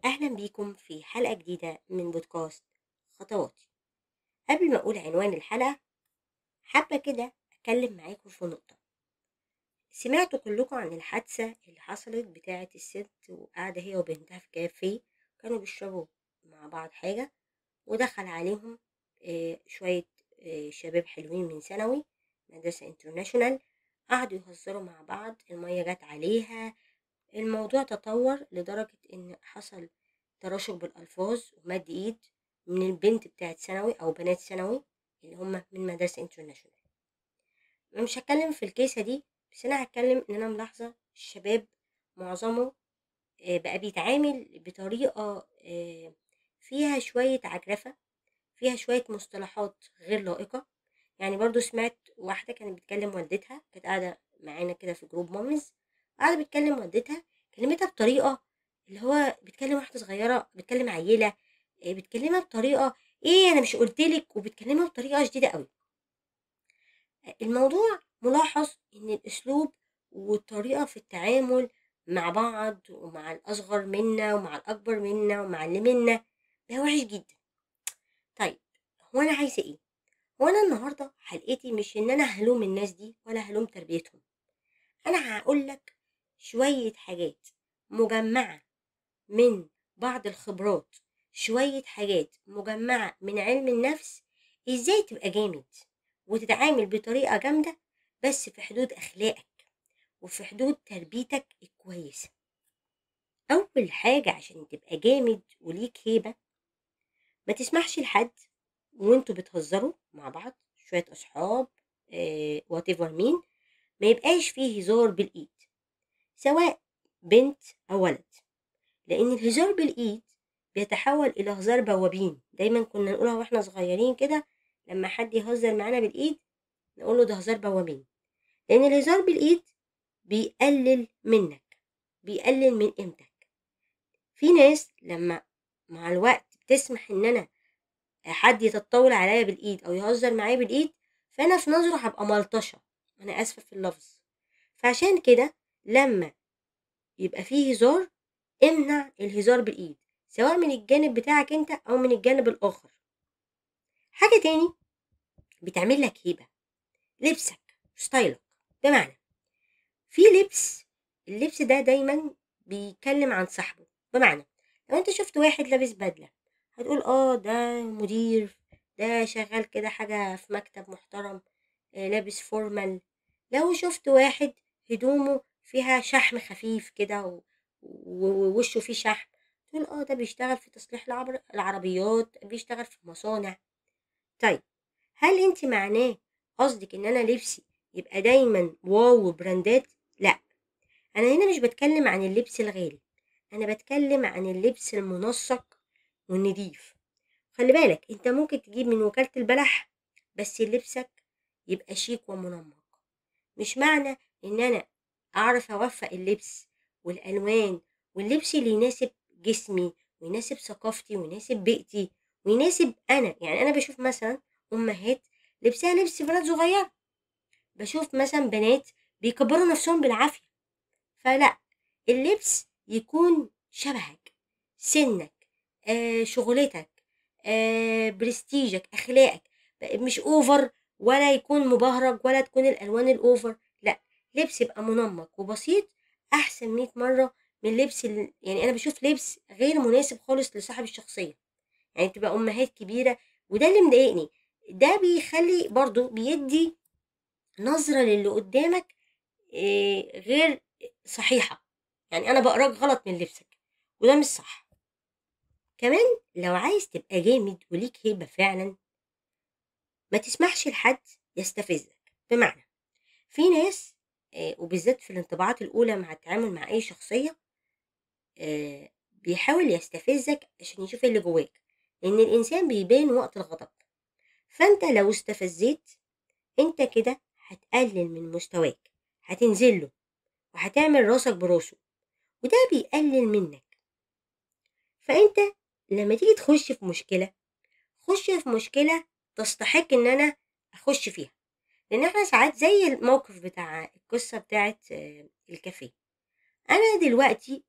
أهلا بيكم في حلقة جديدة من بودكاست خطواتي. قبل ما أقول عنوان الحلقة حابة كده أتكلم معاكم في نقطة. سمعتوا كلكم عن الحادثة اللي حصلت بتاعة الست وقاعدة هي وبنتها في كافيه، كانوا بيشربوا مع بعض حاجة ودخل عليهم شوية شباب حلوين من ثانوي مدرسة international، قعدوا يهزروا مع بعض، المية جت عليها. الموضوع تطور لدرجة ان حصل تراشق بالألفاظ ومد ايد من البنت بتاعت ثانوي او بنات ثانوي اللي هم من مدرسة international. مش هتكلم في الكيسة دي، بس انا هتكلم ان انا ملاحظة الشباب معظمه بقى بيتعامل بطريقة فيها شوية عجرفة، فيها شوية مصطلحات غير لائقة. يعني برضو سمعت واحدة كانت بتكلم والدتها، كانت قاعدة معانا كده في group moms، قاعدة بتكلم والدتها، كلمتها بطريقة اللي هو بتكلم واحدة صغيرة، بتكلم عيلة، بتكلمها بطريقة ايه انا مش قلتلك، وبتكلمها بطريقة شديدة قوي. الموضوع ملاحظ ان الاسلوب والطريقة في التعامل مع بعض ومع الاصغر منا ومع الاكبر منا ومع اللي منا بقى وحش جدا. طيب هو انا عايزة ايه؟ هو انا النهاردة حلقتي مش ان انا هلوم الناس دي ولا هلوم تربيتهم. انا هقولك شوية حاجات مجمعة من بعض الخبرات، شوية حاجات مجمعة من علم النفس، ازاي تبقى جامد وتتعامل بطريقة جامدة بس في حدود اخلاقك وفي حدود تربيتك الكويسة. اول حاجة عشان تبقى جامد وليك هيبة، ما تسمحش لحد وانتوا بتهزروا مع بعض شوية اصحاب whatever مين، ما يبقاش فيه هزار بالايد سواء بنت او ولد، لان الهزار بالايد بيتحول الى هزار بوابين. دايما كنا نقولها واحنا صغيرين كده، لما حد يهزر معانا بالايد نقول له ده هزار بوابين، لان الهزار بالايد بيقلل منك، بيقلل من قيمتك. في ناس لما مع الوقت بتسمح ان انا حد يتطاول عليا بالايد او يهزر معايا بالايد، فانا في نظره هبقى ملطشه، انا اسفه في اللفظ. فعشان كده لما يبقى فيه هزار امنع الهزار بالايد، سواء من الجانب بتاعك انت او من الجانب الاخر. حاجه تاني بتعمل لك هيبه، لبسك ستايلك. بمعنى في لبس، اللبس ده دايما بيتكلم عن صاحبه. بمعنى لو انت شفت واحد لابس بدله هتقول اه ده مدير، ده شغال كده حاجه في مكتب محترم، لابس formal. لو شفت واحد هدومه فيها شحم خفيف كده ووشه فيه شحم، تقول اه ده بيشتغل في تصليح العربيات، بيشتغل في المصانع. طيب هل انت معناه قصدك ان انا لبسي يبقى دايما wow وبراندات؟ لا، انا هنا مش بتكلم عن اللبس الغالي، انا بتكلم عن اللبس المنسق والنضيف. خلي بالك انت ممكن تجيب من وكالة البلح بس لبسك يبقى شيك ومنمق. مش معنى ان انا اعرف اوفق اللبس والالوان واللبس اللي يناسب جسمي ويناسب ثقافتي ويناسب بيئتي ويناسب انا. يعني انا بشوف مثلا امهات لبسها لبس بنات صغيره، بشوف مثلا بنات بيكبروا نفسهم بالعافيه. فلا، اللبس يكون شبهك، سنك، شغلتك، برستيجك، اخلاقك، مش over ولا يكون مبهرج ولا تكون الالوان ال over. لا، لبس يبقى منمق وبسيط احسن 100 مره من لبس يعني انا بشوف لبس غير مناسب خالص لصاحب الشخصيه، يعني تبقى امهات كبيره، وده اللي مضايقني. ده بيخلي برضو بيدي نظره للي قدامك غير صحيحه، يعني انا بقراك غلط من لبسك وده مش صح. كمان لو عايز تبقى جامد وليك هيبه فعلا، ما تسمحش لحد يستفزك. بمعنى في ناس وبالذات في الانطباعات الأولى مع التعامل مع أي شخصية بيحاول يستفزك عشان يشوف اللي جواك، لأن الإنسان بيبان وقت الغضب. فأنت لو استفزيت أنت كده هتقلل من مستواك، هتنزله وهتعمل راسك براسه، وده بيقلل منك. فأنت لما تيجي تخش في مشكلة، خش في مشكلة تستحق ان انا اخش فيها. لان احنا ساعات زي الموقف بتاع القصة بتاعت الكافيه، انا دلوقتي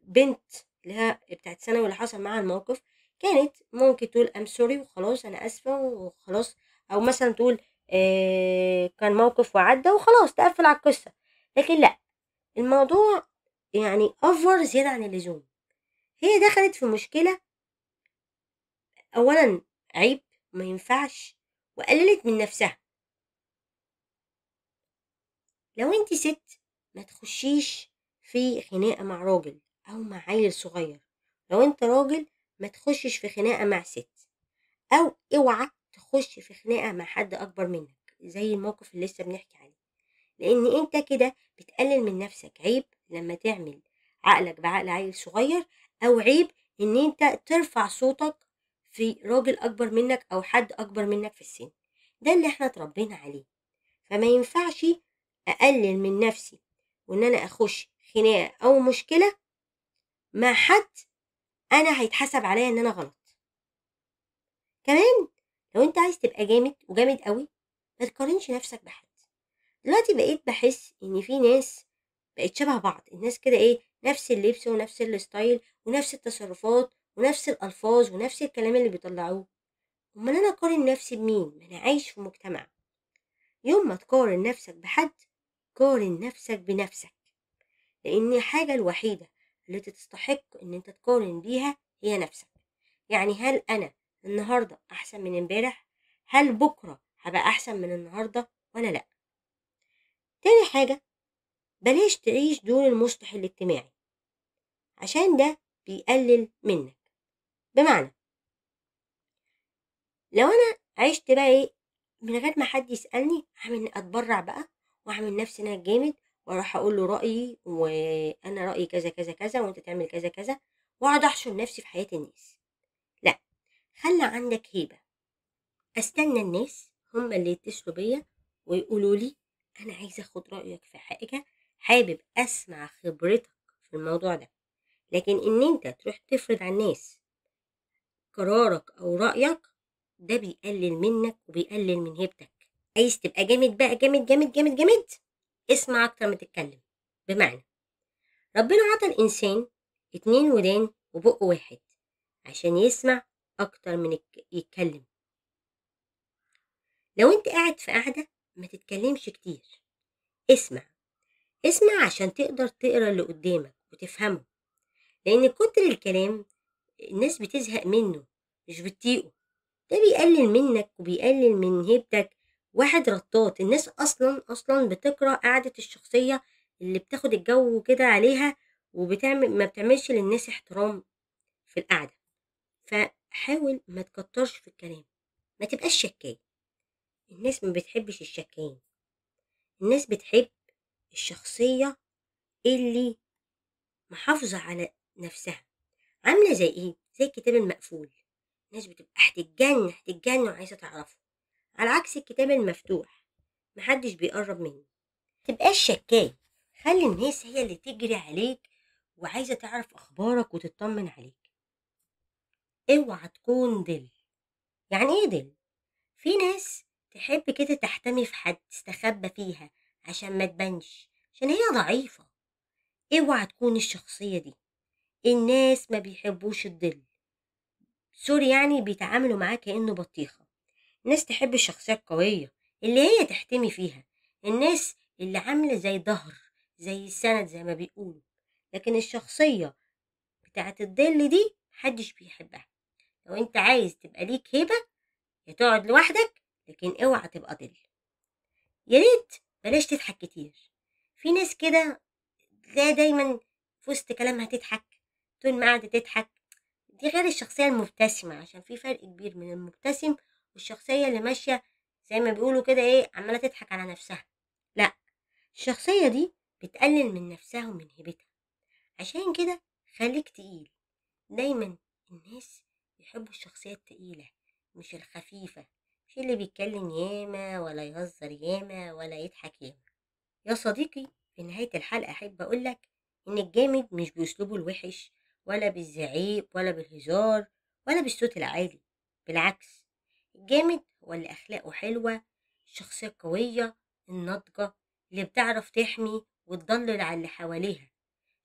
بنت اللي هي بتاعت ثانوي اللي حصل معاها الموقف، كانت ممكن تقول I'm sorry وخلاص، انا اسفه وخلاص، او مثلا تقول كان موقف وعدى وخلاص، تقفل على القصة. لكن لا، الموضوع يعني over زيادة عن اللزوم. هي دخلت في مشكلة، اولا عيب ما ينفعش، وقللت من نفسها. لو انت ست ما تخشيش في خناقه مع راجل او مع عيل صغير، لو انت راجل ما تخشش في خناقه مع ست، او اوعى تخش في خناقه مع حد اكبر منك زي الموقف اللي لسه بنحكي عليه، لان انت كده بتقلل من نفسك. عيب لما تعمل عقلك بعقل عيل صغير، او عيب ان انت ترفع صوتك في راجل اكبر منك او حد اكبر منك في السن. ده اللي احنا اتربينا عليه. فما ينفعش اقلل من نفسي وان انا اخش خناقه او مشكلة مع حد انا هيتحسب عليا ان انا غلط. كمان لو انت عايز تبقى جامد وجامد قوي، ما تقارنش نفسك بحد. دلوقتي بقيت بحس ان في ناس بقت شبه بعض، الناس كده ايه، نفس اللبس ونفس ال style ونفس التصرفات ونفس الالفاظ ونفس الكلام اللي بيطلعوه. امال انا اقارن نفسي بمين؟ ما انا عايش في مجتمع. يوم ما تقارن نفسك بحد، قارن نفسك بنفسك، لان الحاجة الوحيدة اللي تستحق ان انت تقارن بيها هي نفسك. يعني هل انا النهارده احسن من امبارح؟ هل بكره هبقى احسن من النهارده ولا لا؟ تاني حاجة، بلاش تعيش دور المصلح الاجتماعي، عشان ده بيقلل منك. بمعنى لو انا عشت بقى ايه من غير ما حد يسألني، اعمل اتبرع بقى واعمل نفسي انا جامد، واروح اقول له رأيي، وانا رأيي كذا كذا كذا، وانت تعمل كذا كذا، واقعد احشر نفسي في حياة الناس. لا، خلي عندك هيبة. استنى الناس هم اللي يتصلوا بيا ويقولوا لي انا عايزه اخد رأيك في حاجة، حابب اسمع خبرتك في الموضوع ده. لكن ان انت تروح تفرض على الناس قرارك او رأيك، ده بيقلل منك وبيقلل من هيبتك. عايز تبقى جامد بقى، جامد جامد جامد جامد، اسمع اكتر ما تتكلم. بمعنى ربنا عطى الانسان 2 ودان وبق واحد عشان يسمع اكتر من يتكلم. لو انت قاعد في قاعدة ما تتكلمش كتير، اسمع اسمع عشان تقدر تقرا اللي قدامك وتفهمه، لان كتر الكلام الناس بتزهق منه، مش بتطيقه. ده بيقلل منك وبيقلل من هيبتك. واحد رطاط، الناس اصلا بتكره قعدة الشخصية اللي بتاخد الجو كده عليها وبتعمل ما بتعملش للناس احترام في القعدة. فحاول ما تكترش في الكلام، ما تبقاش شكاي. الناس ما بتحبش الشكاين، الناس بتحب الشخصية اللي محافظة على نفسها. عاملة زي ايه؟ زي الكتاب المقفول، الناس بتبقى هتتجن وعايزة تعرفه، على عكس الكتاب المفتوح محدش بيقرب منه. متبقاش شكاي، خلي الناس هي اللي تجري عليك وعايزة تعرف اخبارك وتطمن عليك. اوعى تكون دل. يعني ايه دل؟ في ناس تحب كده تحتمي في حد، تستخبى فيها عشان ما تبانش، عشان هي ضعيفة. اوعى تكون الشخصية دي. الناس ما بيحبوش الدل، سوري يعني، بيتعاملوا معاه كأنه بطيخة. الناس تحب الشخصية القوية اللي هي تحتمي فيها، الناس اللي عاملة زي ظهر، زي السند زي ما بيقولوا. لكن الشخصية بتاعت الدل دي محدش بيحبها. لو انت عايز تبقى ليك هيبة يا تقعد لوحدك، لكن اوعى تبقى دل. يا ريت بلاش تضحك كتير. في ناس كده تلاقي دايما في وسط كلامها تضحك، طول ما قاعدة تضحك. دي غير الشخصية المبتسمة، عشان في فرق كبير من المبتسم والشخصية اللي ماشية زي ما بيقولوا كده ايه، عمالة تضحك على نفسها. لا، الشخصية دي بتقلل من نفسها ومن هيبتها. عشان كده خليك تقيل. دايما الناس يحبوا الشخصية التقيلة مش الخفيفة، مش اللي بيتكلم ياما ولا يهزر ياما ولا يضحك ياما. يا صديقي، في نهاية الحلقة أحب أقولك إن الجامد مش بأسلوبه الوحش، ولا بالزعيق ولا بالهزار ولا بالصوت العالي. بالعكس، الجامد هو اللي أخلاقه حلوة، الشخصية القوية الناضجة اللي بتعرف تحمي وتضلل على اللي حواليها،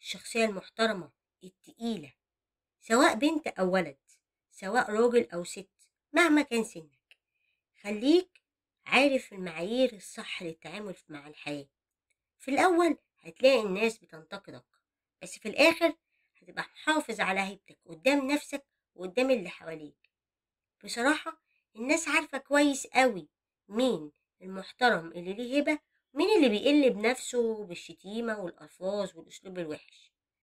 الشخصية المحترمة التقيلة. سواء بنت أو ولد، سواء راجل أو ست، مهما كان سنك، خليك عارف المعايير الصح للتعامل مع الحياة. في الأول هتلاقي الناس بتنتقدك، بس في الآخر هتبقى محافظ على هيبتك قدام نفسك وقدام اللي حواليك. بصراحة الناس عارفة كويس قوي مين المحترم اللي ليه هبة، مين اللي بيقل بنفسه بالشتيمة والألفاظ والأسلوب الوحش.